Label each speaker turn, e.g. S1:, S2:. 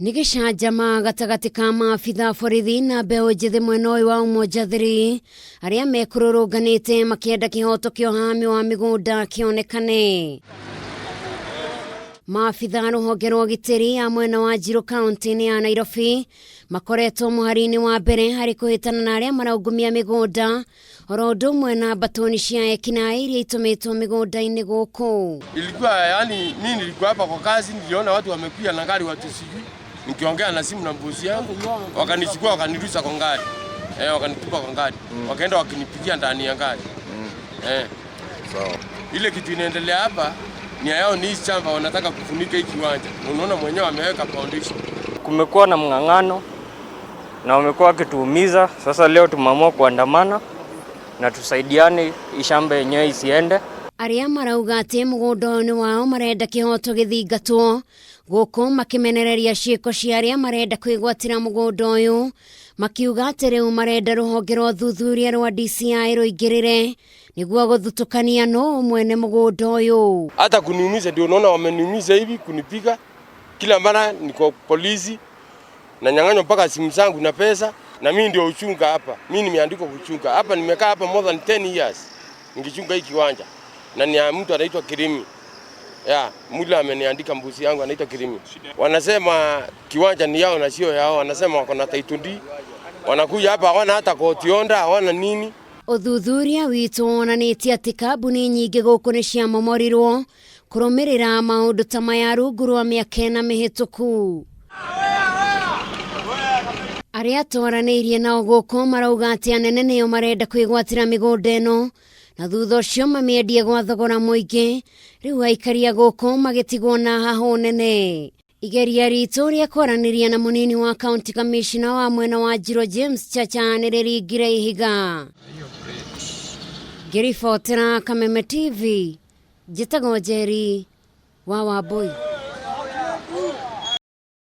S1: Nĩ gĩcanjama gatagatĩ ka maabitha borithi na mbeũ njĩthĩ mwena ũyũ wa Umoja 3 arĩa mekũrũrũnganĩte makĩenda kĩhoto kĩa ũhami wa mĩgũnda kĩonekane. Maabitha rũhonge rwa ũgitĩri a mwena wa Njiru kaunti-inĩ ya Nairobi makoretwo mũhari-inĩ wa mbere harĩ kũhĩtana na arĩa maraungumia mĩgũnda oro ũndũ ũmwe na mbatoni cia ekinaĩ iria itũmĩtwo mĩgũnda-inĩ gũkũ.
S2: Ilikuwa yani, mimi nilikuwa hapa kwa kazi, niliona watu wamekuja na gari, watu sijui, nikiongea na simu na mbosi yangu, wakanichukua wakanirusha kwa gari wakanitupa kwa gari wakaenda wakinipigia ndani ya gari
S3: Sawa.
S2: Ile kitu inaendelea hapa nia yao ni hii shamba wanataka kufunika hii kiwanja, na unaona mwenyewe ameweka foundation.
S4: Kumekuwa na mng'ang'ano na wamekuwa wakituumiza. Sasa leo tumeamua kuandamana na tusaidiane, hii shamba yenyewe isiende.
S1: Arĩa marauga atĩ mũgũnda ũyũ nĩ wao marenda kĩhoto gĩthingatwo gũkũ makĩmenereria ciĩko cia arĩa marenda kwĩgwatĩra mũgũnda ũyũ makiuga atĩ rĩu marenda rũhonge rwa ũthuthuria rwa DCI rũingĩrĩre nĩguo gũthutũkania nũ mwene mũgũnda ũyũ.
S2: Hata kuniumiza ndio unaona wameniumiza hivi, kunipiga kila mara, niko polisi na nyang'anywa mpaka simu zangu na pesa, na mimi ndio uchunga hapa. Mimi nimeandikwa kuchunga hapa, nimekaa hapa more than 10 years nikichunga hii kiwanja, na ni ya mtu anaitwa Kirimi ya mule ameniandika mbuzi yangu anaitwa Kirimi. Wanasema kiwanja ni yao na sio yao, wanasema wako na title deed. Wanakuja hapa hawana hata court order, hawana nini.
S1: Ũthuthuria witũ wonanĩtie atĩ kambuni nyingĩ gũkũ nĩ ciamomorirwo kũrũmĩrĩra maũndũ ta maya rungu rwa mĩaka ĩna mĩhĩtũku. Arĩa twaranĩirie nao gũkũ marauga atĩ anene nĩo marenda kwĩgwatĩra mĩgũnda ĩno na thutha ũcio mamĩendie gwa thogora mũingĩ rĩu aikaria gũkũ magĩtigwo na hahũ nene. Igeria ritũ rĩa kwaranĩria na mũnini wa county commissioner wa mwena wa Njiro James Chacha nĩ rĩringire ihiga. Ngĩribotera Kameme TV, njĩtagwo Njeri wa Wambui.